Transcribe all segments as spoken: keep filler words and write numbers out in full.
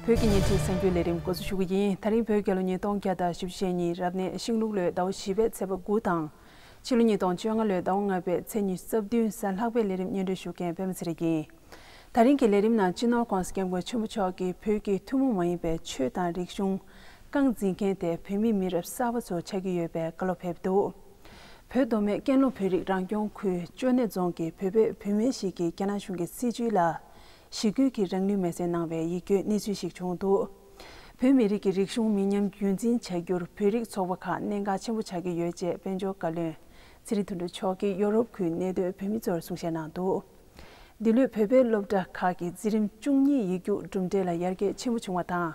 བོད་ཀྱི་བརྙན་འཕྲིན་གསར་འགྱུར་ལས་རིམ་འགོ་འཛུགས་ཞུ་གི་ཡིན། ད་རིང་བོད་རྒྱལ་ལོ་ཉིས་སྟོང་བརྒྱ་དང་བཞི་བཅུ་ཞེ་གཉིས་རབ་གནས་ཤིང་ལུག་ལོའི་ཟླ་བ་བཞི་པའི་ཚེས་པ་དགུ་དང་། ཕྱི་ལོ་ཉིས་སྟོང་བཅོ་ལྔ་ལོའི་ཟླ་བ་ལྔ་པའི་ཚེས་ཉི་ཤུ་རྩ་བདུན་གཟའ་ལྷག་པའི་ལས་རིམ་སྙན་སྒྲོན་ཞུ་མཁན་པད་མ་ཚེ་རིང་ཡིན། ད་རིང་གི་ལས་རིམ་ནང་སྤྱི་ནོར་༸གོང་ས་༸སྐྱབས་མགོན་ཆེན་པོ་མཆོག་གིས་བོད་ཀྱི་ཐུན་མོང་མ་ཡིན་པའི་ཆོས་དང་རིག་གཞུང་རྐང་འཛིན་མཁན་དེ་བོད་མི་མི་རབས་གསར་པ་ཚོ་ཆགས་ཀྱི་ཡོད་པའི་བཀའ་སློབ་ཕེབས་འདུག་བོད་མདོ་སྨད་ཀན་ལྷོ་བོད་རིགས་རང་སྐྱོང་ཁུལ་ཅོ་ནེ་རྫོང་གི་བོད་པའི་བུད་མེད་ཞིག་གིས་རྒྱ་ནག་གཞུང་གི་སྲིད་བྱུས་ལ་ཞི་རྒོལ་གྱི་རང་ལུས་མེར་སྲེག་གནང་བའི་ཡིད་སྐྱོའི་གནས་ཚུལ་ཞིག་བྱུང་འདུག་བོད་མི་རིགས་ཀྱི་རིག་གཞུང་མི་ཉམས་རྒྱུན་འཛིན་བྱ་རྒྱུར་བོད་རིགས་ཚོགས་པ་ཁག་གནད་འགག་ཆེན་པོ་ཆགས་ཀྱི་ཡོད་ཅེས་དཔལ་འབྱོར་བཀའ་བློན་ཚེ་རིང་དོན་གྲུབ་མཆོག་གིས་ཡོ་རོབ་ཁུལ་གནས་སྡོད་བོད་མི་ཚོར་གསུང་བཤད་གནང་འདུག་འདི་ལོའི་བོད་པའི་སློབ་གྲྭ་ཁག་གི་འཛིན་རིམ་བཅུ་གཉིས་ཡིག་རྒྱུགས་གྲུབ་འབྲས་ལ་ཡར་རྒྱས་ཆེན་པོ་བྱུང་བ་དང་།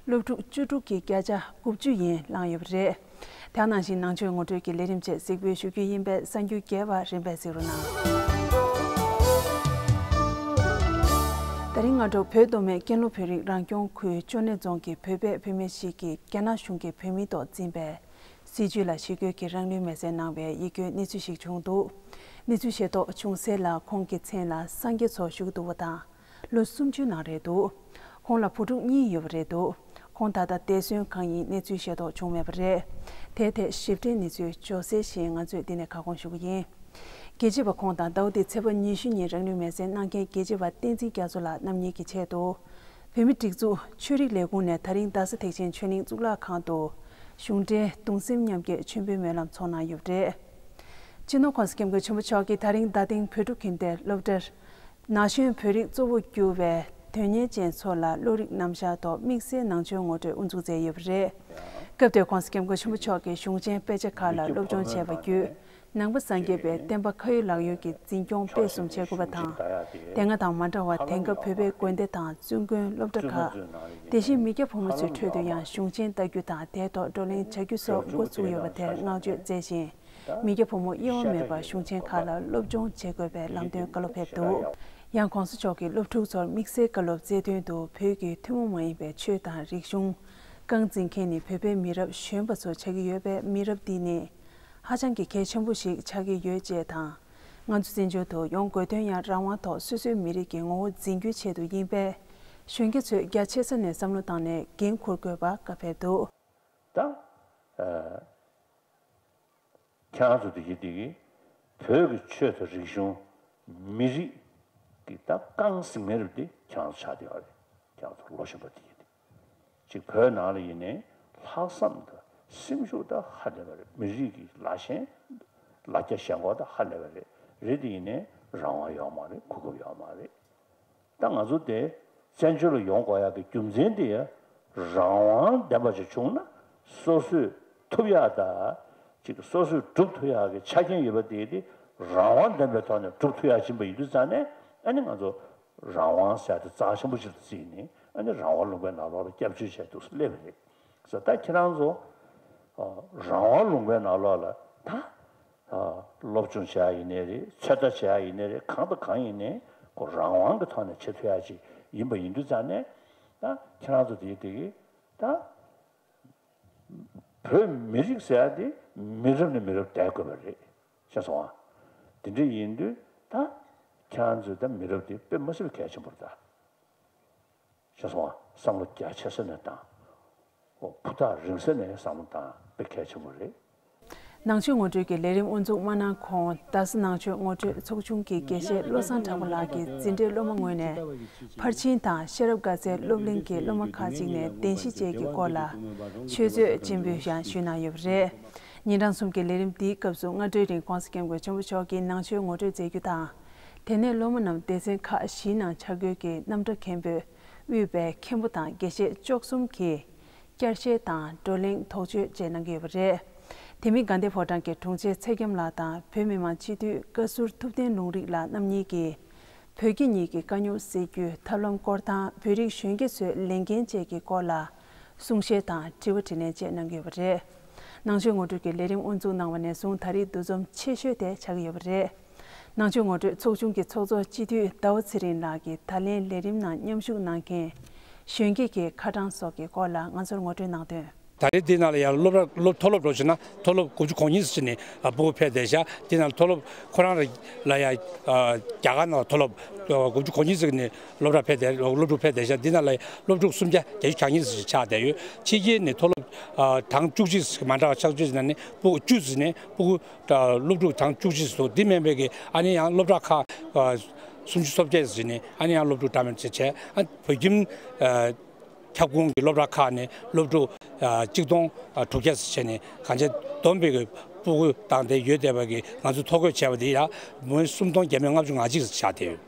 སློབ་ཕྲུག་བཅུ་དྲུག་གིས་བརྒྱ་ཆ་དགུ་བཅུ་ཡན་བླངས་ཡོད་པ་རེད། དེ་ནང་བཞིན་ནང་ཆོས་ངོ་སྤྲོད་ཀྱི་ལས་རིམ་བཅས་གཟིགས་འབུལ་ཞུ་རྒྱུ་ཡིན་པས་གསར་འགྱུར་རྒྱས་པ་རིམ་པས་གཟིགས་རོགས་གནང་། ད་རིང་སྔ་དྲོ་བོད་མདོ་སྨད་ཀན་ལྷོ་བོད་རིགས་རང་སྐྱོང་ཁུལ་ཅོ་ནེ་རྫོང་གི་བོད་པའི་བུད་མེད་ཞིག་གིས་རྒྱ་ནག་གཞུང་གིས་བོད་མིའི་ཐོག་འཛིན་པའི་སྲིད་བྱུས་ལ་ཞི་རྒོལ་གྱིས་རང་ལུས་མེར་སྲེག་གནང་བའི་ཡིད་སྐྱོའི་གནས་ཚུལ་ཞིག་བྱུང་འདུག་གནས་ཚུལ་ཤེས་རྟོགས་བྱུང་སའི་ལ་ཁོང་གི་མཚན་ལ་སངས་རྒྱས་མཚོ་ཞུ་གི་འདུག་པ་དང་། ལོ་སུམ་ཅུའི་ནང་རེད་འདུག་ཁོང་ལ་བུ་ཕྲུག་གཉིས་ཡོད་པ་རེད་འདུག་ཁོང་ད་ལྟ་འདས་གསོན་གང་ཡིན་གནས་ཚུལ་ཤེས་རྟོགས་བྱུང་མེད་པ་རེད། དེའི་ཐད་ཞིབ་ཕྲའི་གནས་ཚུལ་འབྱོར་གསལ་ཞིག་ང་ཚོས་འདི་ནས་ཁ་སྐོང་ཞུ་གི་ཡིན། རྒྱལ་གཅེས་པ་ཁོང་དང་ཟླ་བ་འདིའི་ཚེས་པ་ཉི་ཤུ་ཉིན་རང་ལུས་མེར་སྲེག་གནང་མཁན་རྒྱལ་གཅེས་པ་བསྟན་འཛིན་རྒྱ་མཚོ་ལགས་རྣམ་གཉིས་ཀྱི་ཆེད་དུ། བོད་མིའི་སྒྲིག་འཛུགས་ཆོས་རིག་ལས་ཁུངས་ནས་ད་རིང་རྡ་ས་ཐེག་ཆེན་ཆོས་གླིང་གཙུག་ལག་ཁང་དུ། གཞུང་འབྲེལ་གདུང་སེམས་མཉམ་སྐྱེད་མཆོད་འབུལ་སྨོན་ལམ་ཚོགས་གནང་ཡོད་པ་རེད། སྤྱི་ནོར་༸གོང་ས་༸སྐྱབས་མགོན་ཆེན་པོ་མཆོག་གིས་ད་རིང་རྡ་སྟེང་བོད་ཕྲུག་ཁྱིམ་སྡེའི་སློབ་གྲྭར། ན་གཞོན་བོད་རིགས་གཙོ་བོ་གྱུར་བའི་དོན་གཉེར་ཅན་ཚོ་ལ་བློ་རིག་རྣམ་གཞག་ཐོག་དམིགས་བསལ་ནང་ཆོས་ངོ་སྤྲོད་དབུ་འཛུགས་མཛད་ཡོད་པ་རེད། སྐབས་དེར་༸གོང་ས་༸སྐྱབས་མགོན་ཆེན་པོ་མཆོག་གིས་གཞུང་ཆེན་དཔེ་ཆ་ཁག་ལ་སློབ་སྦྱོང་བྱས་པ་བརྒྱུད། ནང་པ་སངས་རྒྱས་པའི་བསྟན་པ་ཁ་ཡོད་ལག་ཡོད་ཀྱིས་འཛིན་སྐྱོང་སྤེལ་གསུམ་བྱེད་དགོས་པ་དང་། དེ་སྔ་དང་མ་འདྲ་བར་དེང་སྐབས་བོད་པའི་དགོན་སྡེ་དང་བཙུན་དགོན་སློབ་གྲྭ་ཁག་དེ་བཞིན་མི་སྐྱ་ཕོ་མོ་ཚོའི་ཁྲོད་དུ་ཡང་གཞུང་ཆེན་ལྟ་རྒྱུ་དང་དེའི་ཐོག་བགྲོ་གླེང་བྱ་རྒྱུ་སོགས་འགོ་བཙུགས་ཡོད་པ་དེར་བསྔགས་བརྗོད་མཛད་བཞིན། མི་སྐྱ་ཕོ་མོ་དབྱེ་བ་མེད་པར་གཞུང་ཆེན་ཁག་ལ་སློབ་སྦྱོང་བྱེད་དགོས་པའི་ལམ་སྟོན་བཀའ་སློབ་ཕེབས་འདུག་ཡང་༸གོང་ས་མཆོག་གིས་སློབ་ཕྲུག་ཚོར་དམིགས་བསལ་བཀའ་སློབ་སྩལ་དོན་དུ་བོད་ཀྱི་ཐུན་མོང་མ་ཡིན་པའི་ཆོས་དང་རིག་གཞུང་རྐང་འཛིན་མཁན་ནི་བོད་པའི་མི་རབས་གཞོན་པ་ཚོ་ཆགས་ཀྱི་ཡོད་པས་མི་རབས་འདི་ནི་ཧ་ཅང་གི་གལ་ཆེན་པོ་ཞིག་ཆགས་ཀྱི་ཡོད་ཅེས་དང་། ང་ཚོ་བཙན་བྱོལ་དུ་ཡོང་དགོས་དོན་ཡང་རང་དབང་ཐོག་སོ་སོའི་མི་རིགས་ཀྱི་ངོ་བོ་འཛིན་རྒྱུའི་ཆེད་དུ་ཡིན་པས། གཞོན་སྐྱེས་ཚོས་རྒྱ་ཆེ་ས་ནས་བསམ་བློ་བཏང་ནས་འགན་འཁུར་དགོས་པ་བཀའ་ཕེབས་འདུག་ད། ཨ། ཁྱེད་རང་ཚོ་དེ་གི་དེ་གི་བོད་ཀྱི་ཆོས་དང་རིག་གཞུང་། མི་རིགས་ཀྱི་ད་རྐང་ཟིན་མེད་རུ་དེ་ཁྱེད་རང་ཚོ་ཆགས་བསྡད་ཡོད་རེད། ཁྱེད་རང་ཚོ་ལོ་གཞོན་པ་དེ་གི་དེ། གཅིག་བོད་ནང་ལ་ཡིན་ནའི་ལྷག་བསམ་དང་སེམས་ཤུགས་ད་ཧ་ལས་པ་རེད། མི་རིགས་ཀྱི་ལ་ཞེན་ལ་རྒྱ་ཞེན་ཁོག་ད་ཧ་ལས་པ་རེད། རེད་དེ་ཡིན་ནའི་རང་དབང་ཡོད་མ་རེད། གོ་སྐབས་ཡོད་མ་རེད། ད་ང་ཚོ་དེ་བཙན་བྱོལ་ལ་ཡོང་དགོས་ཡག་གི་རྒྱུ་མཚན་དེ་ཡང་རང་དབང་ལྡན་པ་ཞིག་བྱུང་ན་སོ་སོས་ཐུབ་ཡག་དང་ཅིག་སོ་སོས་སྒྲུབ་ཐུབ་ཡག་གི་ཆ་རྐྱེན་ཡོད་པ་དེ་དེ་རང་དབང་ལྡན་པའི་ཐོག་ནས་སྒྲུབ་ཐུབ་ཡག་ཕྱིན་པ་ཡིན་དུས་ཙང་ནས་ཨ་ནི་ང་ཚོ་རང་དབང་ཟེར་དེ་རྩ་ཆེན་པོ་ཞིག་ཏུ་བརྩིས་ནས་ཨ་ནི་རང་དབང་ལུང་པའི་ནང་ལོགས་ལ་སྐྱབས་བཅོལ་བྱས་འདུག་སེ་སླེབས་པ་རེད་ཟེར། ད་ཁྱེད་རང་ཚོ་རང་དབང་ལུང་པའི་ནང་ལོགས་ལ་ད། སློབ་སྦྱོང་བྱེད་ཡ་ཡིན་ནའི་རེད། ཚོད་ལྟ་བྱེད་ཡ་ཡིན་ནའི་རེད། གང་དང་གང་ཡིན་ནའི་ཁོ་རང་དབང་གི་ཐོག་ནས་བྱེད་ཐུབ་ཡ་ཅིག་ཡིན་པ་ཡིན་དུས་ཙང་ནས་ད་ཁྱེད་རང་ཚོ་དེ་དེ་གི་ད་བོད་མི་རིགས་ཟེར་ཡ་དེ་མི་རབས་ནས་མི་རབས་བསྡད་དགོས་པ་རེད། ཤེས་སོང་ཨ། དེ་འདྲ་ཡིན་དུས་ད་ཁྱེད་རང་ཚོའི་ད་མི་རབས་དེ་དཔེ་མི་སྲིད་པའི་གལ་ཆེན་པོ་རེད་ད། ཤེས་སོང་ཨ། བསམ་བློ་རྒྱ་ཆེ་ས་ནས་བཏང་། ཨོ་ཕུ་ཐག་རིང་ས་ནས་བསམ་བློ་བཏང་དཔེ་གལ་ཆེན་པོ་རེད། ནང་ཆོས་ངོ་སྤྲོད་ཀྱི་ལས་རིམ་དབུ་འཛུགས་མ་གནང་གོང་རྡ་ས་ནང་ཆོས་ངོ་སྤྲོད་ཚོགས་ཆུང་གི་དགེ་བཤེས་བློ་བཟང་གྲགས་པ་ལགས་ཀྱིས་འཛིན་གྲྭའི་སློབ་མ་ངོས་ནས་ཕར་ཕྱིན་དང་ཤེས་རབ་དགའ་ཚལ་སློབ་གླིང་གི་སློབ་མ་ཁག་ཅིག་ནས་བདེན་བཞི་བཅས་ཀྱི་སྐོར་ལ་ཆོས་རྩོད་སྤྱན་འབུལ་ཡང་ཞུས་གནང་ཡོད་པ་རེད། ཉིན་གྲངས་གསུམ་གྱི་ལས་རིམ་འདིའི་སྐབས་སུ་སྔ་དྲོའི་རིང་༸གོང་ས་༸སྐྱབས་མགོན་ཆེན་པོ་མཆོག་གིས་ནང་ཆོས་ངོ་སྤྲོད་མཛད་རྒྱུ་དང་། དེ་ནས་སློབ་མ་རྣམས་སྡེ་ཚན་ཁག་བཞིའི་ནང་ཆ་བགོས་ཀྱིས་རྣམ་གྲྭ་མཁན་པོས་དབུས་པའི་མཁན་པོ་དང་དགེ་བཤེས་བཅུ་གསུམ་གྱིས་བསྐྱར་བཤད་དང་བགྲོ་གླེང་དོགས་གཅོད་བཅས་གནང་གི་ཡོད་པ་རེད། དེ་མིན་དགའ་ལྡན་ཕོ་བྲང་གི་དྲུང་ཆེ་ཚེ་རྒྱམ་ལགས་དང་བོད་མི་མང་སྤྱི་འཐུས་བཀའ་ཟུར་ཐུབ་བསྟན་ལུང་རིགས་ལགས་རྣམ་གཉིས་ཀྱིས་བོད་རྒྱ་གཉིས་ཀྱི་དཀའ་རྙོག་སེལ་རྒྱུའི་ཐབས་ལམ་སྐོར་དང་བོད་རིགས་གཞོན་སྐྱེས་ཚོའི་ལས་འགན་བཅས་ཀྱི་སྐོར་ལ་གསུང་བཤད་དང་དྲི་བ་དྲིས་ལན་བཅས་གནང་གི་ཡོད་པ་རེད། ནང་ཆོས་ངོ་སྤྲོད་ཀྱི་ལས་རིམ་དབུ་འཛུགས་གནང་བ་ནས་བཟུང་ད་རེས་འདུ་འཛོམས་ཆེ་ཤོས་དེ་ཆགས་ཀྱི་ཡོད་པ་རེད། ནང་ཆོས་ངོ་སྤྲོད་ཚོགས་ཆུང་གི་ཚོགས་གཙོ་སྤྱི་འཐུས་ཟླ་བ་ཚེ་རིང་ལགས་ཀྱིས་ད་ལན་ལས་རིམ་ནང་མཉམ་ཞུགས་གནང་མཁན་གཞོན་སྐྱེས་ཀྱི་ཁ་གྲངས་སོགས་ཀྱི་སྐོར་ལ་ང་ཚོར་ངོ་སྤྲོད་གནང་དོན། ད་རེས་འདི་ནང་ལ་ཡང་སློབ་གྲྭ་སློབ་མཐོ་སློབ་འགྲོ་བྱུང་ན་མཐོ་སློབ་དགུ་བཅུ་གོ་གཉིས་ཟེར་ནས་ཕྲུ་གུ་ཕེབས་བསྡད་ཤག་དེ་ནང་མཐོ་སློབ་ཁོ་རང་ལ་ཡང་རྒྱ་གར་ནང་མཐོ་སློབ་དགུ་བཅུ་གོ་གཉིས་ཟེར་ནས་སློབ་གྲྭ་ཕེབས་བསྡད་སློབ་ཕྲུག་ཕེབས་བསྡད་ཤག་འདི་ནང་ལ་སློབ་ཕྲུག་སུམ་བརྒྱ་བརྒྱད་ཅུ་གྱ་གཉིས་ཟེར་ཆགས་བསྡད་ཡོད། ཕྱི་རྒྱལ་ནས་མཐོ་སློབ་གྲངས་བཅུ་གཅིག་ཟེར་མ་འདྲ་བ་ཆགས་བཅུ་ཟེར་ནས་ཕྲུ་གུ་བཅུ་ཟེར་ནས་ཕྲུ་གུ་སློབ་ཕྲུག་གྲངས་བཅུ་གཅིག་ཟེར་འདུག་འདི་མིན་པའི་གི་ཨ་ནི་ཡང་སློབ་གྲྭ་ཁག་སུམ་ཅུ་སོ་བརྒྱད་ཟེར་ནས་ཨ་ནི་ཡང་སློབ་ཕྲུག་འདྲ་མིན་ཚེ་བྱས་ཨ་བོད་ཁྱིམ། ཁྱབ་ཁོངས་ཀྱི་སློབ་གྲྭ་ཁག་ནས་སློབ་ཕྲུག་གཅིག་སྟོང་དྲུག་བརྒྱ་ཙམ་བྱས་ནས་གང་ཆེ་བསྡོམས་པའི་ཕྲུ་གུ་དང་དེ་ཡོད་བསྡད་པ་གི་ང་ཚོས་ཐོ་འགོད་བྱས་པ་དེ་ཡང་མི་སུམ་སྟོང་བརྒྱ་མེད་ལྔ་བཅུ་ང་གཅིག་ཙམ་ཆགས་བསྡད་ཡོད།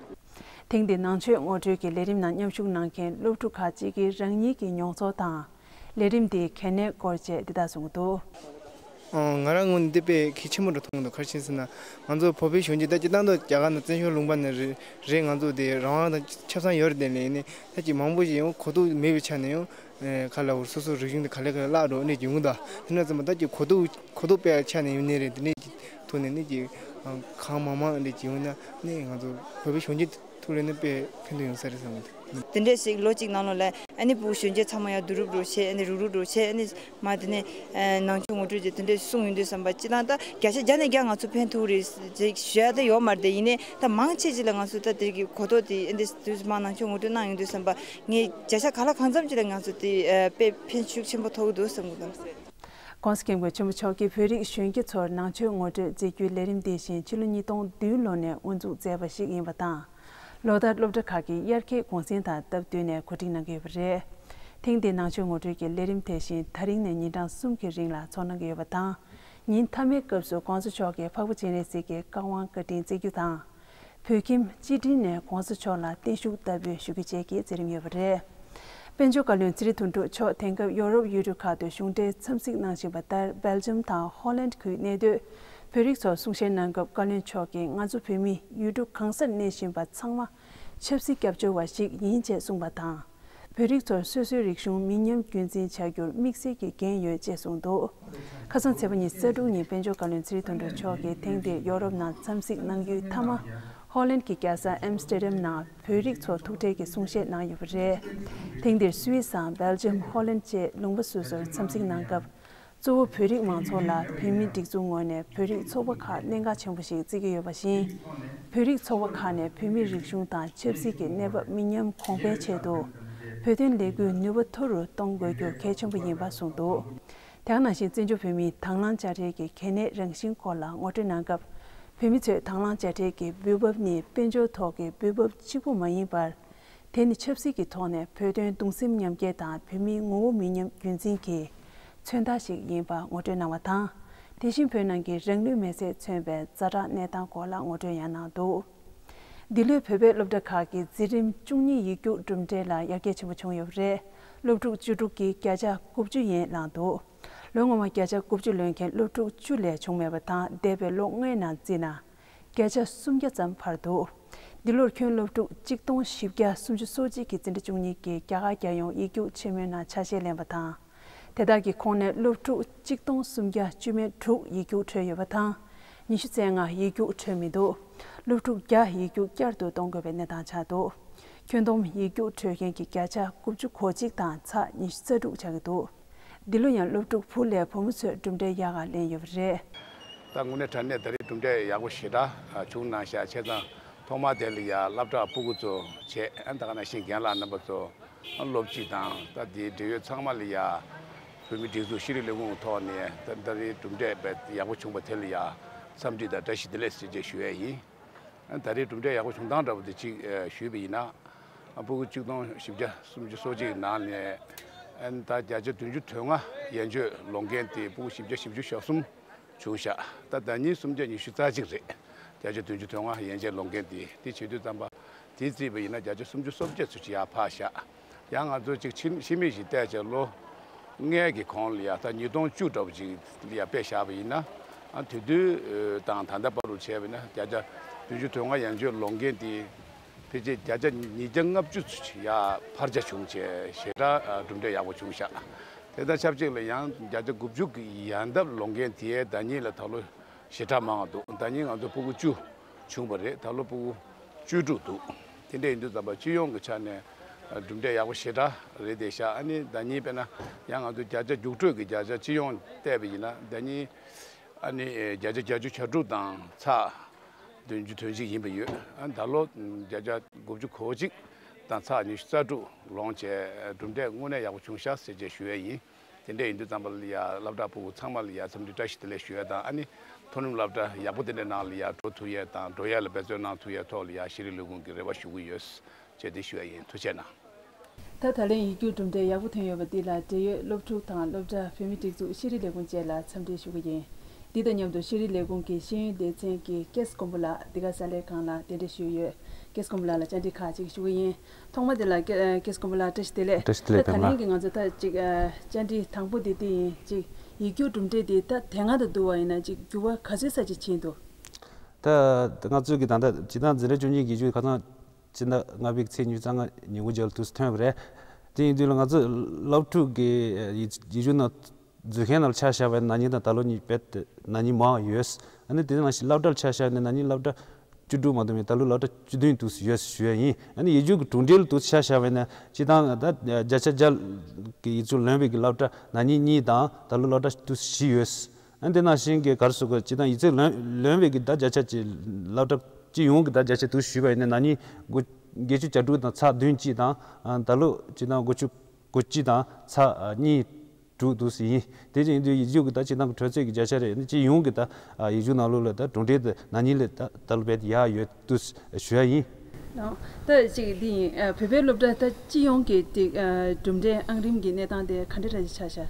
ཐེངས་འདིའི་ནང་ཆོས་ངོ་སྤྲོད་ཀྱི་ལས་རིམ་ནང་མཉམ་ཞུགས་གནང་མཁན་སློབ་ཕྲུག་ཁག་ཅིག་གིས་རང་ཉིད་ཀྱི་མྱོང་ཚོར་དང་། ལས་རིམ་འདིའི་གལ་གནད་སྐོར་བཅས་འདི་ལྟར་གསུངས་འདུག་ཨང་། ང་རང་ངོས་ནས་འདི་དཔེ་གལ་ཆེན་པོ་འདྲ་མཐོང་གི་འདུག་ག་རེ་བྱས་ཟེར་ན། ང་ཚོ་བོད་པའི་གཞོན་སྐྱེས་ད་སྤྱིར་བཏང་དུ་རྒྱ་གར་ནང་བཙན་བྱོལ་ལུང་པ་ནས་རེད་རེད། ང་ཚོ་དེ་རང་དབང་དང་ཆབ་གསང་ཡོད་རེད། དེ་ལས་ནི་ད་ཅིག་མང་པོ་ཞིག་ཡང་གོ་རྟོགས་མེད་པའི་ཆ་ནས་ཡང་ག་ལ་བར་སོ་སོའི་རིག་གཞུང་དེ་ག་ལེ་ག་ལེ་བརླག་འགྲོ་ནས་ཀྱི་ཡོང་གི་འདུག་དེ་འདྲ་ཙམ་པ་ད་ཅིག་གོ་རྟོགས་གོ་རྟོགས་སྤེལ་ཆ་ནས་ཡོང་ནི་རེད། དེ་ནས་ཀྱི་ཐོག་ནས་ནི་ཅིག་གང་མང་མང་འདྲ་ཅིག་ཡོང་ན་ནི་ང་ཚོ་བོད་པའི་གཞོན་སྐྱེས་ཐུགས་ལ་ནི་དཔེ་ཕན་ཐོགས་ཡོང་ས་རེད་བསམ་གྱི་འདུག་དེ་འདྲས་ཞིག་ལོ་གཅིག་ནང་ལོགས་ལ་ཨ་ནི་ཕྲུ་གུ་གཞོན་སྐྱེས་ཚང་མ་ཡང་བསྡུ་རུབ་རུ་བྱས། ཨ་ནི་རུག་རུག་རུ་བྱས། ཨ་ནི་མ་དེ་ནས་ནང་ཆོས་ངོ་སྤྲོད་ཅིག་དེ་འདྲས་གསུངས་ཡོང་དུས་ཙམ་པ་སྤྱིར་བཏང་ད་བརྒྱ་ཆ་བརྒྱ་ནས་བརྒྱ་ང་ཚོ་ཕན་ཐོགས་རེད་ཅིག་ཞུ་ཡ་ད་ཡོད་མ་རེད། དེ་ཡིན་ནའི་ད་མང་ཆེ་ཅིག་ལ་ང་ཚོ་ད་དེ་གི་གོ་རྟོགས་དེ་ཨ་འདྲས་དུས་མ་ནང་ཆོས་ངོ་སྤྲོད་གནང་ཡོང་དུས་ཙམ་པ་ངས་བརྒྱ་ཆ་ག་ལ་གང་འཚམ་ཅིག་ལ་ང་ཚོ་དེ་དཔེ་ཕན་ཤུགས་ཆེན་པོ་ཐོགས་ཀྱི་འདུག་བསམ་གྱི་འདུག ༸གོང་ས་༸སྐྱབས་མགོན་ཆེན་པོ་མཆོག་གིས་བོད་རིགས་གཞོན་སྐྱེས་ཚོར་ནང་ཆོས་ངོ་སྤྲོད་མཛད་རྒྱུའི་ལས་རིམ་འདི་བཞིན་ཕྱི་ལོ་ཉིས་སྟོང་བདུན་ལོ་ནས་དབུ་འཛུགས་མཛད་པ་ཞིག་ཡིན་པ་དང་། ལོ་ལྟར་སློབ་གྲྭ་ཁག་གི་དབྱར་ཁའི་གུང་སེང་དང་སྟབས་བསྟུན་ནས་གོ་སྒྲིག་གནང་གི་ཡོད་པ་རེད། ཐེངས་འདིའི་ནང་ཆོས་ངོ་སྤྲོད་ཀྱི་ལས་རིམ་དེ་བཞིན་ད་རིང་ནས་ཉིན་གྲངས་གསུམ་གྱི་རིང་ལ་ཚོགས་གནང་གི་ཡོད་པ་དང་། ཉིན་མཐའ་མའི་སྐབས་སུ་༸གོང་ས་མཆོག་གིས་འཕགས་པ་སྤྱན་རས་གཟིགས་ཀྱི་བཀའ་དབང་བཀའ་དྲིན་སྩལ་རྒྱུ་དང་། བོད་ཁྱིམ་སྤྱི་དྲིན་ནས་༸གོང་ས་མཆོག་ལ་བརྟན་བཞུགས་བསྟར་འབུལ་ཞུ་རྒྱུ་བཅས་ཀྱི་མཛད་རིམ་ཡོད་པ་རེད། དཔལ་འབྱོར་བཀའ་བློན་ཚེ་རིང་དོན་གྲུབ་མཆོག་དེང་སྐབས་ཡོ་རོབ་ཡུལ་གྲུ་ཁག་ཏུ་གཞུང་འབྲེལ་འཚམས་གཟིགས་གནང་བཞིན་པ་ལྟར་སྦེལ་ཇམ་དང་ཧོ་ལན་ཁུལ་གནས་སྡོད་བོད་རིགས་ཚོར་གསུང་བཤད་གནང་སྐབས་བཀའ་བློན་མཆོག་གིས་ང་ཚོ་བོད་མི་ཡུལ་གྲུ་གང་སར་གནས་བཞིན་པ་ཚང་མ་ཆབ་སྲིད་སྐྱབས་བཅོལ་བ་ཞིག་ཡིན་ཅེས་གསུངས་པ་དང་། བོད་རིགས་ཚོར་སོ་སོའི་རིག་གཞུང་མི་ཉམས་རྒྱུན་འཛིན་བྱ་རྒྱུར་དམིགས་བསལ་གྱི་འགན་ཡོད་ཅེས་གསུངས་འདུག་ཁ་སང་ཚེས་པ་ཉི་ཤུ་རྩ་དྲུག་ཉིན་དཔལ་འབྱོར་བཀའ་བློན་ཚེ་རིང་དོན་གྲུབ་མཆོག་གིས་ཐེངས་འདིར་ཡོ་རོབ་ནང་འཚམས་གཟིགས་གནང་རྒྱུའི་མཐའ་མ། ཧོ་ལན་གྱི་རྒྱལ་ས་ཨེམ་སི་ཏེར་ཌམ་ནང་བོད་རིགས་ཚོ་ཐུག་འཕྲད་ཀྱི་གསུང་བཤད་གནང་ཡོད་པ་རེད། ཐེངས་འདིར་སུད་སིའམ་སྦེལ་ཇམ། ཧོ་ལན་བཅས་ལུང་པ་སོ་སོར་འཚམས་གཟིགས་གནང་སྐབས། གཙོ་བོ་བོད་རིགས་མང་ཚོགས་ལ་བོད་མིའི་སྒྲིག་འཛུགས་ངོས་ནས་བོད་རིགས་ཚོགས་པ་ཁག་གནད་འགག་ཆེན་པོ་ཞིག་བརྩི་གི་ཡོད་པ་བཞིན། བོད་རིགས་ཚོགས་པ་ཁག་ནས་བོད་མིའི་རིག་གཞུང་དང་ཆབ་སྲིད་ཀྱི་གནས་བབ་མི་ཉམས་གོང་འཕེལ་ཆེད་དུ། བོད་དོན་ལས་འགུལ་ནུས་པ་མཐོ་རུ་གཏོང་དགོས་རྒྱུ་གལ་ཆེན་པོ་ཡིན་པ་གསུངས་འདུག་དེ་ག་ནང་བཞིན་བཙན་བྱོལ་བོད་མིའི་དང་བླངས་དཔྱ་ཁྲལ་གྱི་གལ་གནད་རང་བཞིན་སྐོར་ལ་ངོ་སྤྲོད་གནང་སྐབས། བོད་མི་ཚོས་དང་བླངས་དཔྱ་ཁྲལ་གྱི་འབུལ་འབབ་ནི་དཔལ་འབྱོར་ཐོག་གི་འབུལ་འབབ་གཅིག་པུ་མ་ཡིན་པར། དེ་ནི་ཆབ་སྲིད་ཀྱི་ཐོག་ནས་བོད་དོན་གདུང་སེམས་མཉམ་སྐྱེད་དང་བོད་མིའི་ངོ་བོ་མི་ཉམས་རྒྱུན་འཛིན་གྱི་མཚོན་རྟགས་ཤིག་ཡིན་པ་ངོ་སྤྲོད་གནང་བ་དང་། དེ་བཞིན་བོད་ནང་གི་རང་ལུས་མེར་སྲེག་མཚོན་པའི་ཛ་དྲག་གནས་སྟངས་སྐོར་ལ་ངོ་སྤྲོད་ཡང་གནང་འདུག་འདི་ལོའི་བོད་པའི་སློབ་གྲྭ་ཁག་གི་འཛིན་རིམ་བཅུ་གཉིས་ཡིག་རྒྱུགས་གྲུབ་འབྲས་ལ་ཡར་རྒྱས་ཆེན་པོ་བྱུང་ཡོད་པ་རེད། སློབ་ཕྲུག་བཅུ་དྲུག་གིས་བརྒྱ་ཆ་དགུ་བཅུ་ཡན་བླངས་འདུག་ལོ་སྔོན་མ་བརྒྱ་ཆ་དགུ་བཅུ་ལོན་མཁན་སློབ་ཕྲུག་བཅུ་ལས་བྱུང་མེད་པ་དང་། འདས་པའི་ལོ་ལྔའི་ནང་བརྩིས་ན། བརྒྱ་ཆ་སུམ་བརྒྱ་ཙམ་འཕར་འདུག་འདི་ལོར་ཁྱོན་སློབ་ཕྲུག་གཅིག་སྟོང་བཞི་བརྒྱ་སུམ་ཅུ་སོ་གཅིག་གིས་འཛིན་གྲྭ་བཅུ་གཉིས་ཀྱི་རྒྱ་གར་རྒྱལ་ཡོངས་ཡིག་རྒྱུགས་ཆེན་མོའི་ནང་ཆ་ཤས་ལེན་པ་དང་། དེ་དག་གི་ཁོངས་ནས་སློབ་ཕྲུག་གཅིག་སྟོང་སུམ་བརྒྱ་བཅུ་མེད་དྲུག་ཡིག་རྒྱུགས་འཕྲོད་ཡོད་པ་དང་། ཉི་ཤུ་རྩ་ལྔ་ཡིག་རྒྱུགས་འཕྲོད་མི་འདུག་སློབ་ཕྲུག་བརྒྱ་ཡིག་རྒྱུགས་བསྐྱར་དུ་གཏོང་དགོས་པའི་གནས་སྟངས་ཆགས་འདུག་ཁྱོན་བསྡོམས་ཡིག་རྒྱུགས་འཕྲོད་མཁན་གྱི་བརྒྱ་ཆ་དགུ་བཅུ་གོ་གཅིག་དང་ཚེག་ཉི་ཤུ་རྩ་དྲུག་ཆགས་ཀྱི་འདུག་འདི་ལོ་ཡང་སློབ་ཕྲུག་བུ་ལས་བུ་མོ་ཚོས་གྲུབ་འབྲས་ཡག་ག་ལེན་ཡོད་པ་རེད། ད་དངོས་གནས་དྲང་གནས་ད་རེས་གྲུབ་འབྲས་ཡག་པོ་ཞེ་དྲག་བྱུང་གནང་ཤག་བྱས་ཙང་ཐོག་མ་དེ་ལ་ཡ་སློབ་གྲྭ་ཕྲུ་གུ་ཚོ་བྱས། ཨ་ད་ག་ནང་བཞིན་རྒན་ལགས་རྣམ་པ་ཚོ་སློབ་སྤྱི་དང་ད་དེའི་འབྲེལ་ཡོད་ཚང་མ་ལ་ཡ་བོད་མིའི་སྒྲིག་འཛུགས་ཤེས་རིག་ལས་ཁུངས་ཐོག་ནས་ད་ད་རེས་གྲུབ་འབྲས་དཔེ་ཡག་པོ་བྱུང་བ་དེ་ལ་ཡ་འཚམས་འདྲི་དང་བཀྲ་ཤིས་བདེ་ལེགས་ཟེར་བཅས་ཞུ་ཡས་ཡིན། ད་རེས་གྲུབ་འབྲས་ཡག་པོ་བྱུང་སྟངས་འདྲ་པོ་དེ་གཅིག་ཨ་ཞུས་པ་ཡིན་ན། ཨ་ཕྲུ་གུ་གཅིག་སྟོང་བཞི་བརྒྱ་སུམ་ཅུ་སོ་གཅིག་ནང་ནས་ཨ་ད་བརྒྱ་ཆ་བདུན་ཅུ་དོན་ལྔ་ཡན་ཆོད་ལོངས་མཁན་དེ་ཕྲུ་གུ་བཞི་བརྒྱ་བཞི་བཅུ་ཞེ་གསུམ་བྱུང་ཤག་ད་ཟླ་ཉིན་སུམ་བརྒྱ་ཉི་ཤུ་རྩ་གཅིག་རེད། བརྒྱ་ཆ་བདུན་ཅུ་དོན་ལྔ་ཡན་ཆད་ལོངས་མཁན་དེ་དེ་བྱེད་དུས་ཙམ་པ་དེ་བརྩིས་པ་ཡིན་ན་བརྒྱ་ཆ་སུམ་ཅུ་སོ་བརྒྱད་ཚོད་ཅིག་ཡར་འཕར་ཤག་ཡང་ང་ཚོ་ཅིག་ཕྱི་ཕྱི་མིག་ཅིག་བལྟས་བྱས་ལོ་ལྔའི་གི་གོང་ལ་ཡ་ད་ཉིས་སྟོང་བཅུ་འདྲ་པོ་ཅིག་ལ་ཡ་དཔེ་བཞག་པ་ཡིན་ན། ཨ་དེ་དུས་དང་ད་ལྟ་བར་དུ་བྱས་པ་ཡིན་ན་བརྒྱ་ཆ་བདུན་ཅུ་དོན་ལྔ་ཡན་ཆོད་ལོངས་མཁན་དེ་ཕལ་ཆེར་བརྒྱ་ཆ་ཉིས་བརྒྱ་ལྔ་བཅུ་ཚོད་ཅིག་ཡ་འཕར་ཆ་བྱུང་བྱས་ཞེ་དྲག་གྲུབ་འབྲས་ཡག་པོ་བྱུང་ཤག་དེ་དང་ཆབས་ཅིག་ལ་ཡང་བརྒྱ་ཆ་དགུ་བཅུ་གི་ཡན་འདབ་ལོངས་མཁན་དེའི་ཟླ་ཉིན་ལ་ད་ལོ་ཞེ་དྲག་མང་བ་འདུག་ཟླ་ཉིན་ང་ཚོ་ཕྲུ་གུ་བཅུ་བྱུང་བ་རེད། ད་ལོ་ཕྲུ་གུ་བཅུ་དྲུག་འདུག་དེ་འདྲ་ཡིན་དུས་ཙམ་པ་སྤྱི་ཡོངས་ཀྱི་ཆ་ནས་ གྲུབ་འབྲས་ཡག་པོ་ཞེ་དྲག་རེད་བསྡད་ཤག་ཨ་ནི་ཟླ་ཉིན་དཔེར་ན་ཡང་ང་ཚོ་བརྒྱ་ཆ་རྒྱུགས་སྤྲོད་ཀྱི་བརྒྱ་ཆ་སྤྱི་ཡོངས་བལྟས་པ་ཡིན་ན་ཟླ་ཉིན་ཨ་ནི་བརྒྱ་ཆ་བརྒྱད་ཅུ་གྱ་དྲུག་དང་ཚེག་བདུན་ཅུ་དོན་གཅིག་ཡིན་པ་ཡོད། ཨ་ནི་ད་ལོ་བརྒྱ་ཆ་དགུ་བཅུ་གོ་གཅིག་དང་ཚེག་ཉི་ཤུ་རྩ་དྲུག་ལོངས་བྱས་གྲུབ་འབྲས་དངོས་གནས་ཡག་པོ་བྱུང་ཤག་ཟེར་བྱས་ཞུ་ཡས་ཡིན། དེ་འདྲ་ཡིན་དུས་ཙམ་པ་ལ་ཡ་སློབ་གྲྭ་ཕྲུ་གུ་ཚང་མ་ལ་ཡ་འཚམས་འདྲི་བཀྲ་ཤིས་བདེ་ལེགས་ཞུ་ཡས་དང་ཨ་ནི་མཐོ་རིམ་སློབ་གྲྭ་ཡག་པོ་དེ་འདྲའི་ནང་ལ་ཡ་འགྲོ་ཐུབ་ཡས་དང་འགྲོ་ཡས་ལ་འབད་བརྩོན་གནང་ཐུབ་ཡས་ཐོག་ལ་ཡ་ཤེས་རིག་ལས་ཁུངས་ཀྱིས་རེ་བ་ཞུ་གི་ཡོད་ཅེས་དེ་ཞུ་ཡས་ཡིན། ཐུགས་རྗེ་གནང་། ད་ད་ལན་ཡིག་རྒྱུགས་གྲུབ་འབྲས་ཡག་པོ་ཐོན་ཡོད་པ་འདི་ལ་འབྲེལ་ཡོད་སློབ་ཕྲུག་དང་སློབ་གྲྭ་བུད་མེད་སྒྲིག་འཛུགས་ཤེས་རིག་ལས་ཁུངས་བཅས་ལ་འཚམས་འདྲི་ཞུ་གི་ཡིན། འདི་དང་མཉམ་དུ་ཤེས་རིག་ལས་ཁུངས་ཀྱི་ཤེས་ཡོན་སྡེ་ཚན་གྱི་ཀེས་མགོན་པོ་ལགས་འདི་ག་གཟའ་ལྷག་སྒང་ལ་གདན་འདྲེན་ཞུས་ཡོད། ཀེས་མགོན་པོ་ལགས་ལ་བཅར་འདྲི་ཁག་ཅིག་ཞུ་གི་ཡིན། ཐོག་མ་དེ་ལ་ཀེ- ཨ་ཀེས་མགོན་པོ་ལགས་བཀྲ་ཤིས་བདེ་ལེགས། བཀྲ་ཤིས་བདེ་ལེགས། ད་ད་ལན་གྱི་ང་ཚོ་ད་ཅིག་ཨ་བཅར་འདྲི་དང་པོ་དེ་དེ་ཡིན། ཅིག་ཡིག་རྒྱུགས་གྲུབ་འབྲས་དེ་ད་དེ་སྔ་དང་བསྡུར་བ་ཡིན་ན་ཅིག་འགྱུར་བ་ག་ཚོད་ཙམ་ཅིག་ཕྱིན་འདུག་ད་ང་ཚོའི་གི་ད་ལྟ་སྤྱིར་བཏང་འཛིན་གྲྭ་བཅུ་གཉིས་ཀྱི་ཡིག་རྒྱུགས་ཁ་སང་སྤྱི་ཟླ་ལྔ་པའི་ཚེས་ཉི་ཤུ་རྩ་ལྔ་ཉིན་གུང་རྒྱབ་ལ་དུས་སུ་ཐོན་པ་རེད། དེ་ཡིན་དུས་ལ་ང་ཚོ་སློབ་ཕྲུག་གི་ཡིག་ཡིག་རྒྱུགས་ནང་འཛུལ་མཁན་ནང་ལ་ཆ་བཞག་པ་ཡིན་ན་ན་ནིང་དང་ད་ལོ་གཉིས་རྦད་དེ་ན་ནིང་མང་བ་ཡོད། ཨ་ནི་དེ་ནང་བཞིན་སློབ་གྲྭར་ཆ་བཞག་ནས་ན་ནིང་སློབ་གྲྭ་བཅུ་དྲུག་མ་གཏོགས་མེད། ད་ལོ་སློབ་གྲྭ་བཅུ་བདུན་དུ་ཡོད་ཞུ་ཡ་ཡིན། ཨ་ནི་ཡིག་རྒྱུགས་ཀྱི་གྲུབ་འབྲས་ལ་དུ་ཆ་བཞག་པ་ཡིན་ན་སྤྱིར་བཏང་ད་བརྒྱ་ཆ་བརྒྱ་གི་ཡིག་རྒྱུགས་ལོན་པའི་གི་སློབ་གྲྭ་ན་ནིང་གཉིས་དང་ད་ལོ་སློབ་གྲྭ་དུ་བཞི་ཡོད། ཨ་ནི་དེ་ནང་བཞིན་གྱི་ག་རེ་ཟེར་དགོས། སྤྱིར་བཏང་ཡིག་ཚད་ལོན་ལོན་པའི་གི་ད་བརྒྱ་ཆ་གཅིག་སློབ་གྲྭ་སྤྱི་ཡོངས་ཀྱི་ད་བརྒྱ་ཆ་དུ་ཞུས་པ་ཡིན་ན་ན་ནིང་དགུ་བརྒྱད་ཅུ་གྱ་དྲུག་དང་ཚེག་བདུན་གཅིག་དང་ཨ་ད་ལོ་སྤྱིར་བཏང་དགུ་བཅུ་གོ་གཅིག་དང་ཚེག་གཉིས་དྲུག་འདུག་སེ་ཡིན། དེ་ཡིན་དུས་ཡིག་རྒྱུགས་ཀྱི་ད་སྤྱིར་བཏང་གི་དྲོད་ཚད་ཀྱི་བརྒྱ་ཆ་རེད། ཨ་ནི་སྤྱི་ཡོངས་ཀྱི་ད་ཡིག་རྒྱུགས་ནང་ལོགས་ལ་ད་གྲུབ་འབྲས་དེ་ན་ནིང་ལས་ད་ད་ལོ་རྦད་དེ་ཡག་ཡོད་འདུག་ཞུ་ཡ་ཡིན། ལགས། ད་ཅིག་འདི་ཡིན། ཨ་བོད་པའི་སློབ་གྲྭ་ད་སྤྱི་ཡོངས་ཀྱི་ཏིག་ཨ་གྲུབ་འབྲས་ཨང་རིམ་གྱི་གནས་སྟངས་དེ་ག་འདྲ་འདྲ་ཞིག་ཆགས་ཤག་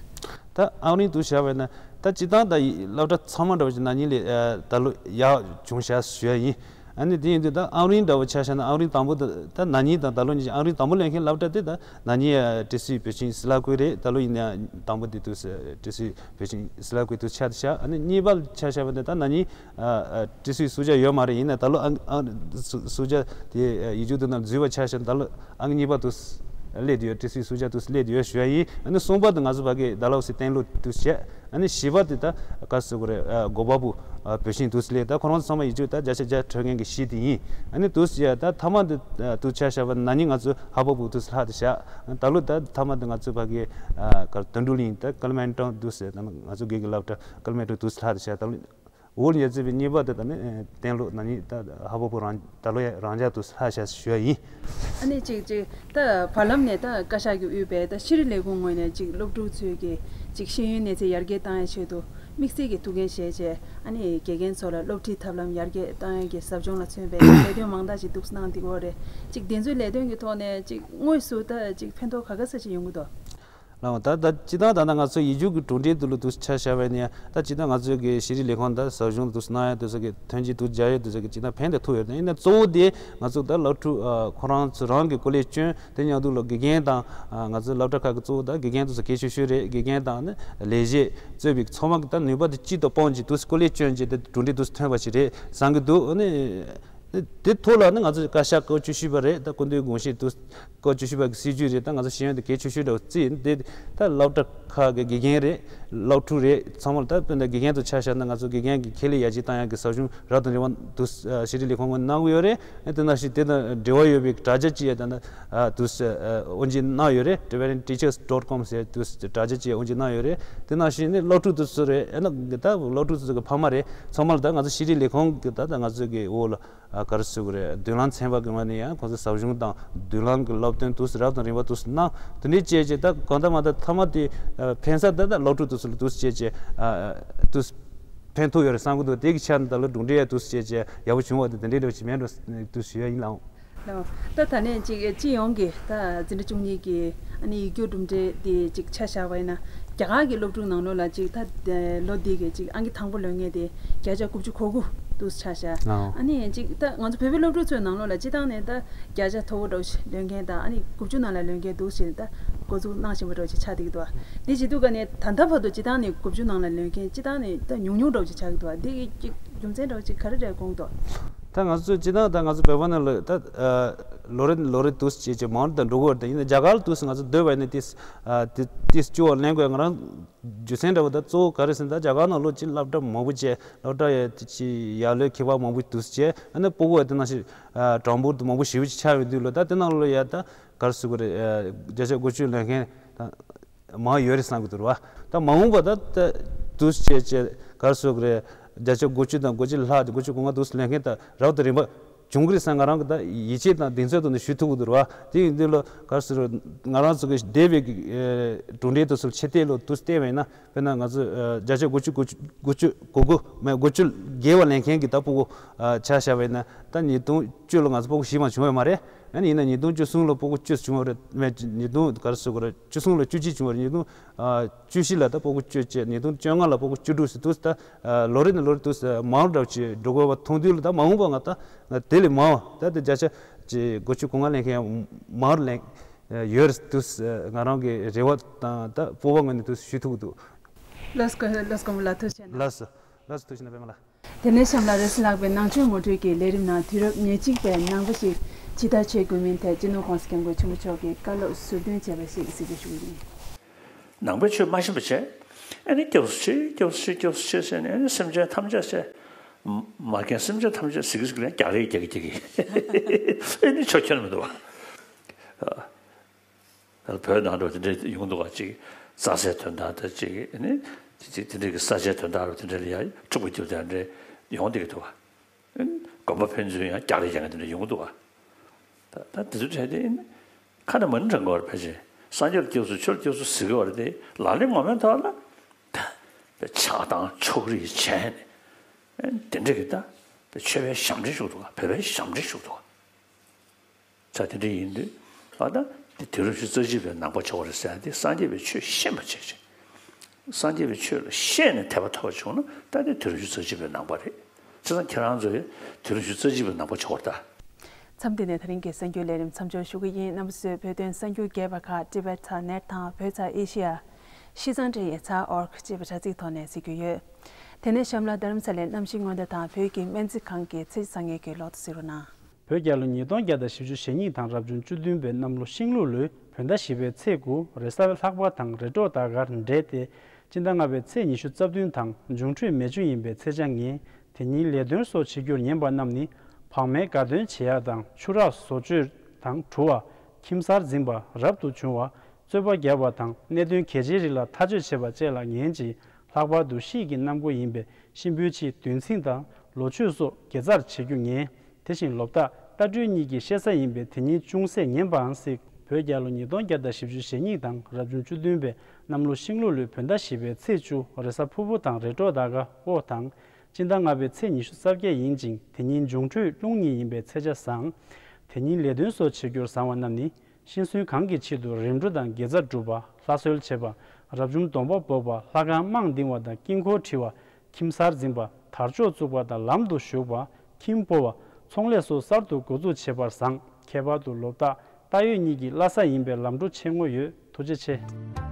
ད་ཨང་རིམ་དུ་བཞག་པ་ཡིན་ན་ད་སྤྱིར་བཏང་ད་ཡི་སློབ་གྲྭ་ཚང་མ་འདྲ་བོ་ཞིག་ན་ནིང་ལས་ཨ་ད་ལོ་ཡག་བྱུང་ཤག་ཞུ་ཡ་ཡིན། ཨ་ནི་དེ་ཡིན་དུས་ད་ཨང་རིམ་འདྲ་བོ་ཆ་བཞག་ན་ཨང་རིམ་དང་པོ་ད་ད་ན་ནིང་དང་ད་ལོ་གཉིས་ཀྱི་ཨང་རིམ་དང་པོ་ལེན་མཁན་སློབ་གྲྭ་དེ་ད་ན་ནིང་ཨ་ཀྲི་སུའི་བོད་ཤིང་སི་ལ་ཀུའི་རེད། ད་ལོ་ཡིན་ན་དང་པོ་དེ་དུས་སུ་ཀྲི་སུའི་བོད་ཤིང་སི་ལ་ཀུའི་དུས་ཆགས་དེ་ཤག་ཨ་ནི་གཉིས་པ་ཆ་བཞག་པ་ཡིན་ན་ད་ན་ནིང་ཨ་ཨ་ཀྲི་སུའི་སུ་ཇཱ་ཡོད་མ་རེད། ཡིན་ན་ད་ལོ་ཨང་ཨང་སུ་སུ་ཇཱ་དེ་ཡིག་རྒྱུགས་དེ་ནང་འཛུལ་བ་ཆ་བཞག་ན་ད་ལོ་ཨང་གཉིས་པ་དུ་སླེབས་བསྡད་ཡོད། ཀྲི་སུའི་སུ་ཇཱ་དུ་སླེབས་བསྡད་ཡོད་ཞུ་ཡ་ཡིན། ཨ་ནི་གསུམ་པ་དེ་ང་ཚོ་ཕ་གི་ད་ལོ་སི་ཏན་ལོ་དུ་བྱས། ཨ་ནི་བཞི་པ་དེ་ད་ག་སུ་གུ་རེ་གོ་པ་བུ་བོད་ཤིང་དུ་སླེབས། ད་ཁོ་རང་ཚོ་ཚང་མ་ཡིག་རྒྱུགས་ད་བརྒྱ་ཆ་བརྒྱ་འཕྲོད་མཁན་གྱི་བཞི་དེ་ཡིན། ཨ་ནི་དུ་བྱས་ད་ཐ་མ་དེ་དུ་ཆ་བཞག་པ་ན་ནིང་ང་ཚོ་ཧ་པ་བུ་དུ་ལྷག་དེ་བཞག་ད་ལོ་ད་ཐ་མ་དེ་ང་ཚོ་ཕ་གི་ག་དོན་གྲུབ་གླིང་ད་ཀལ་མན་ཀྲང་དུ་ཟེར་ད་ང་ཚོ་དགེ་རྒན་སློབ་གྲྭ་ཀལ་མན་ཀྲང་དུ་ལྷག་དེ་བཞག་ད་ལོ། འོག་ལ་ཡ་བརྩིས་པའི་གཉིས་པ་དེ་ད་ནི་གཏན་ལོ་ན་ནིང་ད་ཧ་བོ་པོ་རང་ད་ལོ་ཡ་རང་འཇགས་དུ་ལྷག་བཞག་ཞུ་ཡ་ཡིན། ཨ་ནི་ཅིག་ཅིག་ད་བར་ལམ་ནས་ད་བཀའ་ཤག་གིས་དབུས་པའི་ད་ཤེས་རིག་ལས་ཁུངས་ངོས་ནས་ཅིག་སློབ་ཕྲུག་ཚོའི་གི་ཅིག་ཤེས་ཡོན་གནས་ཚད་ཡར་རྒྱས་བཏང་ཡ་ཆེད་དུ་དམིགས་བསལ་གྱི་ཐུགས་འགན་བཞེས་བྱས་ཨ་ནི་དགེ་རྒན་ཚོ་ལ་སློབ་ཁྲིད་ཐབས་ལམ་ཡར་རྒྱས་བཏང་ཡ་གི་ཟབ་སྦྱོང་ལ་མཚོན་པའི་ལས་དོན་མང་དག་ཅིག་འདུག་གནང་འདུག་འོ་རེད། ཅིག་དེ་ཚོའི་ལས་དོན་གྱི་ཐོག་ནས་ཅིག་དངོས་སུ་ད་ཅིག་ཕན་ཐོགས་ག་ག་ས་ཅིག་ཡོང་གི་འདུག་ལགས། ད་ད་སྤྱིར་བཏང་ད་ལྟ་ང་ཚོ་ཡིག་རྒྱུགས་ཀྱི་གྲུབ་འབྲས་དེ་ལ་དུ་ཆ་བཞག་པ་ཡིན་ན་ད་སྤྱིར་བཏང་ང་ཚོའི་གི་ཤེས་རིག་ལས་ཁུངས་ད་ཟབ་སྦྱོང་དུ་གནང་ཡ་དུ་ཟེར་གི་ཐོན་སྐྱེད་དུ་སྦྱར་ཡ་དུ་ཟེར་གི་སྤྱིར་བཏང་ཕན་དེ་ཐོགས་ཡོད། ཡིན་ན་གཙོ་བོ་དེ་ང་ཚོ་ད་སློབ་ཕྲུག་ཁོ་རང་ཚོ་རང་གི་སྐུ་ལས་བསྐྱོན་དེ་མཉམ་དུ་ལ་དགེ་རྒན་དང་ང་ཚོ་སློབ་གྲྭ་ཁག་གི་གཙོ་བོ་ད་དགེ་རྒན་དུ་ཟེར་གལ་ཆེ་ཤོས་རེད། དགེ་རྒན་དང་ནི་ལས་བྱེད་གཙོས་པའི་ཚང་མ་གི་ད་ནུས་པ་དེ་གཅིག་ཏུ་སྤུངས་ཀྱི་དུ་སྐུ་ལས་བསྐྱོན་གྱི་དེ་གྲུབ་འབྲས་དུ་ཐོན་པ་ཞིག་རེད་བསམ་གི་འདུག་ཨ་ནི། དེ་ཐོག་ལ་ནི་ང་ཚོ་བཀའ་ཤག་སྐབས་བཅུ་བཞི་པ་རེད། ད་སྐུ་མདུན་དགོངས་བཞེས་དུ་སྐབས་བཅུ་བཞི་པ་གི་སྲིད་བྱུས་རེད། ད་ང་ཚོ་ཤེས་ཡོན་དེ་གལ་ཆེ་ཤོས་འདྲ་བོ་བརྩིས་ཡིན། དེ་ད་སློབ་གྲྭ་ཁག་གི་དགེ་རྒན་རེད། སློབ་ཕྲུག་རེད། ཚང་མ་ལ་ད་དཔེར་ན་དགེ་རྒན་དུ་ཆ་བཞག་ན་ང་ཚོ་དགེ་རྒན་གྱི་ཁེ་ལས་ཡར་རྒྱས་བཏང་ཡག་གི་ཟབ་སྦྱོང་རབ་དང་རིམ་པ་དུ་ཤེས་རིག་ལས་ཁུངས་ངོས་གནང་གི་ཡོད་རེད། དེ་ནང་བཞིན་དེ་དང་འབྲེལ་བ་ཡོད་པའི་དྲ་རྒྱ་ཅིག་ཡང་ད་ད་དུ་དབུ་འབྱེད་གནང་ཡོད་རེད། Tibetan Teachers dot com ཟེར་དུ་དྲ་རྒྱ་ཅིག་དབུ་འབྱེད་གནང་ཡོད་རེད། དེ་ནང་བཞིན་ནི་སློབ་ཕྲུག་དུ་ཚོ་རེད། ཨ་ན་ད་སློབ་ཕྲུག་དུ་ཚོ་གི་ཕ་མ་རེད། ཚང་མ་ལ་ད་ང་ཚོ་ཤེས་རིག་ལས་ཁུངས་ཀྱི་ད་ད་ང་ཚོ་གི་འོག་ལ། ཨ་ག་རེ་ཟེར་དགོས་རེད། མདུན་ལམ་ཚན་པ་གི་ངོས་ནས་ཡང་ཁོང་ཚོ་ཟབ་སྦྱོང་དང་མདུན་ལམ་གྱི་སློབ་སྟོན་དུས་སུ་རབ་དང་རིམ་པ་དུས་སུ་གནང་། དེ་འདྲའི་བྱས་རྗེས་ད་གང་ལྟར་མ་ད་ཐ་མ་དེ་ཨ་ཕན་ས་ད་ད་སློབ་ཕྲུག་དུས་སུ་ལ་དུས་སུ་བྱས་རྗེས་ཨ་དུས་སུ་ཕན་ཐོགས་ཡོད་རེད་བསམ་གི་འདུག་དེ་གི་ཆ་ནས་ད་ལོ་གྲུབ་འབྲས་ཡ་དུས་སུ་བྱས་རྗེས་ཡག་པོ་བྱུང་བ་དེ་དེ་འདྲའི་འདྲ་བོ་ཞིག་མེད་འགྲོ་དུས་སུ་ཡ་ཡིན་ལགས། ལགས། ད་ད་ནས་ཅིག་སྤྱི་ཡོངས་ཀྱི་ད་འཛིན་གྲྭ་བཅུ་གཉིས་ཀྱི་ཨ་ནི་ཡིག་རྒྱུགས་གྲུབ་འབྲས་དེ་ཅིག་ཆ་བཞག་པ་ཡིན་ན་རྒྱ་གར་གྱི་སློབ་ཕྲུག་ནང་ལོགས་ལ་ཅིག་ད་ལོ་འདི་གི་ཅིག་ཨང་ཀི་དང་པོ་ལོན་མཁན་དེ་བརྒྱ་ཆ་དགུ་བཅུ་གོ་དགུ་འདུག་ཆ་བཞག་ཨ་ནི་ཅིག་ད་ང་ཚོ་བོད་པའི་སློབ་ཕྲུག་ཚོའི་ནང་ལོགས་ལ་སྤྱི་བཏང་ནས་ད་བརྒྱ་ཆ་མཐོ་པོ་འདྲ་བོ་ཞིག་ལོན་མཁན་དང་ཨ་ནི་དགུ་བཅུ་ནང་ལ་ལོན་མཁན་འདུག་ཞེས་ད་འགོ་འཛུགས་གནང་བཞིན་པ་འདྲ་བོ་ཞིག་ཆགས་བསྡད་ཀྱི་འདུག་དེ་བྱེད་དུས་ཀ་ནས་ད་ལྟ་བར་དུ་སྤྱི་བཏང་ནས་དགུ་བཅུ་ནང་ལ་ལོན་མཁན་སྤྱི་བཏང་ནས་ད་ཉུང་ཉུང་འདྲ་བོ་ཞིག་ཆགས་ཀྱི་འདུག་འདི་གི་རྒྱུ་མཚན་འདྲ་བོ་ཞིག་ག་རེ་རེད་དགོངས་འདུག་ད་ང་ཚོ་སྤྱི་བཏང་ད་ང་ཚོ་བོད་པ་ནང་ལ་ད་ལོ་རེ་ལོ་རེ་དུས་བྱས་བྱས་མང་དུ་འགྲོ་གི་ཡོད་རེད། ད་ཡིན་ན་རྒྱ་གར་དུས་ང་ཚོ་སྡོད་པ་ཡིན་ན་ཏིས་ཏིས་བཅུ་བ་ལེན་དགོས། ང་རང་རྒྱུ་མཚན་འདྲ་བོ་ད་གཙོ་བོ་ག་རེ་ཟེར་ན་ད་རྒྱ་གར་ནང་ལོ་གཅིག་སློབ་གྲྭ་མང་པོ་བྱས་སློབ་གྲྭ་ཡ་ཏི་ཅི་ཡར་ལོས་ཁྱད་པར་མང་པོ་དུས་བྱས་ཨ་ནི་སྤུ་གུ་ཡ་དེ་ནང་བཞིན་གྲངས་འབོར་དུ་མང་པོ་ཞེ་པོ་ཅིག་ཆགས་ཡོད་དུས་ལོ་ད་དེ་ནང་ལོ་ཡ་ད། ག་རེ་ཟེར་དགོས་རེད། བརྒྱ་ཆ་དགུ་བཅུ་ལེན་མཁན་ད་མང་ཡོད་རེད་བསམ་གྱི་འདུག་ར་བ། ད་མ་འོངས་པ་ད་ད་དུས་བྱས་བྱས་ག་རེ་ཟེར་དགོས་རེད། བརྒྱ་ཆ་དགུ་བཅུ་དང་དགུ་བཅུ་ལྷག་དགུ་བཅུ་གོ་ལྔ་དུས་ལེན་མཁན་ད་རབ་དང་རིམ་པ་བྱུང་གི་རེད་བསམ་ང་རང་གི་ད་ཡིད་ཆེས་དང་གདེང་ཚོད་དུ་ནས་ཞུ་ཐུབ་ཀྱི་འདུག་ར་བ། དེ་ཡིན་དུས་ལ་ག་རེ་ཟེར་ང་རང་ཚོ་གི་འདས་པའི་གི་གྲུབ་འབྲས་དུ་སུ་ཆེ་ཐལ་ལོ་དུས་བལྟས་པ་ཡིན་ན། དཔེར་ན་ང་ཚོ་བརྒྱ་ཆ་དགུ་བཅུ་དགུ་བཅུ་དགུ་བཅུ་གོ་དགུ་མེད་དགུ་བཅུ་བརྒལ་བ་ལེན་མཁན་གྱི་ད་སྤུ་གུ་ཆ་བཞག་པ་ཡིན་ན། ད་ཉིས་སྟོང་བཅུ་ལ་ང་ཚོ་སྤུ་གུ་བཞི་མ་བྱུང་བ་མ་རེད། ཨ་ནི་ཡིན་ན་ཉིས་སྟོང་བཅུ་གསུམ་ལ་སྤུ་གུ་བཅུ་བྱུང་བ་རེད། མེད་ཉིས་སྟོང་ག་རེ་ཟེར་དགོས་རེད། བཅུ་གསུམ་ལ་བཅུ་གཅིག་བྱུང་བ་རེད། ཉིས་སྟོང་བཅུ་བཞི་ལ་ད་སྤུ་གུ་བཅུ་བཅས་ཉིས་སྟོང་བཅོ་ལྔ་ལ་སྤུ་གུ་བཅུ་དྲུག་ཟེར་དུས་ད་ལོ་རེ་ནས་ལོ་རེ་དུས་མང་རུ་འདྲ་བ་ཅིག་འགྲོ་དགོས་པ་མཐོང་དུས་ལ་ད་མ་འོངས་པ་ང་ད་དེ་ལས་མང་བ་ད་དེ་བརྒྱ་ཆ་ཅིག་དགུ་བཅུ་གོ་ལྔ་ལེན་མཁན་མང་རུ་ལེན་ཡོད་རེད་དུས་ང་རང་གི་རེ་བ་དང་ད་སྤོབས་པ་ངོས་ནས་དུས་ཞུ་ཐུབ་ཀྱི་འདུག་ལགས་སོ་ལགས་སོ་སྐུ་ངོ་ལགས་ཐུགས་རྗེ་ཆེ་གནང་། ལགས་སོ་ལགས་སོ་ཐུགས་རྗེ་གནང་པད་མ་ལགས། དེ་ནས་གཤམ་ལ་རེས་གཟའ་ལྷག་པའི་ནང་ཆོས་ངོ་སྤྲོད་ཀྱི་ལས་རིམ་ནང་དུས་རབས་ཉེར་གཅིག་པའི་ནང་པ་ཞིག་ཇི་ལྟར་བྱེད་དགོས་མིན་ཐད་སྤྱི་ནོར་༸གོང་ས་༸སྐྱབས་མགོན་ཆེན་པོ་མཆོག་གིས་བཀའ་སློབ་ཟུར་འདོན་བྱས་པ་ཞིག་གཟིགས་འབུལ་ཞུ་གི་ཡིན། ནང་པའི་ཆོས་མ་ཤེས་པ་བྱས། ཨ་ནི་སྐྱབས་སུ་མཆི་སྐྱབས་སུ་མཆི་སྐྱབས་སུ་མཆི་ཟེར་ནས་ཨ་ནི་སེམས་ཅན་ཐམས་ཅད་བྱས། མ་རྒན་སེམས་ཅན་ཐམས་ཅད་གཟིགས་གི་གཟིགས་ལན་རྒྱག་རེས་རྒྱག་གི་རྒྱག་གི་ཨ་ནི་ཆོ་ཁྱོན་མི་འདུག་བ། བོད་ནང་འགྲོ་དེ་འདྲ་ཡོང་འདུག་ག་ཅིག་རྩྭ་སའི་དོན་དག་དང་ཅིག་ནི་ཅིག་དེ་འདྲ་གི་ས་ཆའི་དོན་དག་རུ་དེ་འདྲ་ལ་ཡང་འཁྲུག་པ་རྒྱུག་དེ་འདྲ་ཡོང་བསྡད་ཀྱི་འདུག་ག་དགོན་པ་ཕན་ཚུན་ཡང་རྒྱག་རེས་རྒྱག་མཁན་དེ་འདྲ་ཡོང་གི་འདུག་ག་ད་ད་དེ་ཚོ་གྲས་དེ་ནི་ཁ་ནས་མ་ཎི་བགྲང་དགོས་པར་ཕལ་ཆེར་སངས་རྒྱས་ལ་སྐྱབས་སུ་མཆི་སྐྱབས་སུ་ཟེར་གི་བར་དེ་ལག་ལེན་ངོ་མའི་ཐོག་ལ་ད་ཆགས་སྡང་ཕྱོགས་རིས་བྱས་ནས་དེ་འདྲ་གི་ད་ཆོས་པའི་ཞབས་འདྲེན་ཞུགས་འདུག་ག་བོད་པའི་ཞབས་འདྲེན་ཞུགས་འདུག་ག་ད་དེ་འདྲ་ཡིན་དུས་ཨ་ད་དེ་དུས་རབས་ཉི་ཤུ་རྩ་གཅིག་པའི་ནང་པ་ཆགས་པ་རེད་ཟེར་ཡ་དེ་སངས་རྒྱས་པའི་ཆོས་ཤེས་པ་བྱས་ཅིང་། སངས་རྒྱས་པའི་ཆོས་ལ་ཤེས་ནས་དད་པ་ཐོབ་པ་བྱུང་ན་ད་དེ་དུས་རབས་ཉི་ཤུ་རྩ་གཅིག་པའི་ནང་པ་རེད། བྱས་ཙང་ཁྱེད་རང་ཚོ་ཡང་དུས་རབས་ཉི་ཤུ་རྩ་གཅིག་པའི་ནང་པ་ཆགས་པ་རེད་ད། མཚམས་འདི་ནས་ད་རིང་གི་གསར་འགྱུར་ལས་རིམ་མཚམས་འཇོག་ཞུ་གི་ཡིན། རྣམ་པ་ཚོས་བོད་དོན་གསར་འགྱུར་རྒྱས་པ་ཁག་Tibet Net དང་བོད་ཚ་ཨེ་ཤི་ཡ། ཤིས་ཙང་ཊེ་ཡེ་ཚ་ཨོར་ཀ་ཅེས་པ་དྲ་ཚིགས་ཐོག་ནས་གཟིགས་རྒྱུ་ཡོད། དེ་ནས་གཤམ་ལ་རྡ་རམ་ས་ལའི་གནམ་གཤིས་སྔོན་བརྡ་དང་བོད་ཀྱི་སྨན་རྩིས་ཁང་གི་ཚེས་བཟང་ངན་གྱི་ལོ་ཐོ་གཟིགས་རོགས་གནང་། བོད་རྒྱལ་ལོ་ཉིས་སྟོང་བརྒྱ་དང་བཞི་བཅུ་ཞེ་གཉིས་དང་རབ་བྱུང་བཅུ་བདུན་པའི་གནམ་ལོ་ཤིང་ལུག་ལོའི་བོད་ཟླ་བཞི་པའི་ཚེས་དགུ་རེས་གཟའ་ལྷག་པ་དང་རེས་གྲོགས་ཟླ་སྐར་འདྲེས་ཏེ་སྤྱི་ཟླ་ལྔ་པའི་ཚེས་ཉི་ཤུ་རྩ་བདུན་དང་འབྱུང་འཕྲོད་མེ་བྱུ་ཡིན་པའི་ཚེས་ཆ་ངན། དེ་ཉིན་ལས་དོན་སོགས་བྱེད་རྒྱུར་ཉན་པ་རྣམས་ནི་བག་མའི་དགའ་སྟོན་བྱེད་ཡ་དང་ཆུ་རགས་བཟོ་བཅོས་དང་བྲུ་བ། ཁྱིམ་གསར་འཛིན་པ། རབ་ཏུ་བྱུང་བ། རྩོད་པ་བརྒྱབ་པ་དང་གནད་དོན་གལ་ཆེའི་རིགས་ལ་ཐག་གཅོད་བྱེད་པ་བཅས་ལ་ཉན་ཅིང་། ལྷག་པར་དུ་དཔྱིད་ཀྱི་གནམ་སྒོ་ཡིན་པས་གཤིན་པོའི་ཕྱིའི་འདུལ་ཚིགས་དང་ལོ་མཆོད་སོགས་དགེ་རྩར་བྱེད་རྒྱུ་ཉན། དེ་བཞིན་ལོ་རྟགས་རྟ་སྦྲུལ་གཉིས་ཀྱི་བཤད་ས་ཡིན་པས་དེ་ཉིན་ཅུང་ཟད་ཉན་པའང་སྲིད། བོད་རྒྱལ་ལོ་ཉིས་སྟོང་བརྒྱ་དང་བཞི་བཅུ་ཞེ་གཉིས་དང་རབ་བྱུང་བཅུ་བདུན་པའི་གནམ་ལོ་ཤིང་ལུག་ལོའི་བོད་ཟླ་བཞི་པའི་ཚེས་བཅུ་རེས་གཟའ་ཕུར་བུ་དང་རེས་གྲོགས་ཟླ་སྐར་དབོ་དང་། སྤྱི་ཟླ་ལྔ་པའི་ཚེས་ཉི་ཤུ་རྩ་བརྒྱད་ཡིན་ཅིང་དེ་ཉིན་འབྱུང་འཕྲོད་རླུང་གཉིས་ཡིན་པའི་ཚེས་ཆ་བཟང་། དེ་ཉིན་ལས་དོན་སོགས་བྱེད་རྒྱུར་བཟང་བ་རྣམས་ནི། ཤི་གསོན་གང་གི་ཆེད་དུ་རིམ་གྲོ་དང་དགེ་རྩ་སྒྲུབ་པ། ལྷ་གསོལ་བྱེད་པ། རབ་བྱུང་སྡོམ་པ་འབོགས་པ། ལྷ་ཁང་དམངས་འདིང་བ་དང་དཀྱིལ་འཁོར་འཁྲི་བ། ཁྱིམ་གསར་འཛིན་པ། དར་ལྕོག་བཙུགས་པ་དང་ལམ་དུ་ཞུགས་པ། ཁྱིམ་སྤོ་བ། ཚོང་ལས་སོགས་གསར་དུ་འགོ་འཛུགས་བྱེད་པར་བཟང་། ཁྱད་པར་དུ་ལོ་རྟགས་རྟ་ཡོས་གཉིས་ཀྱི་བླ་གཟའ་ཡིན་པས་ལམ་འགྲོ་ཆེ་བསྔོ་ཡོད། ཐུགས་རྗེ་ཆེ།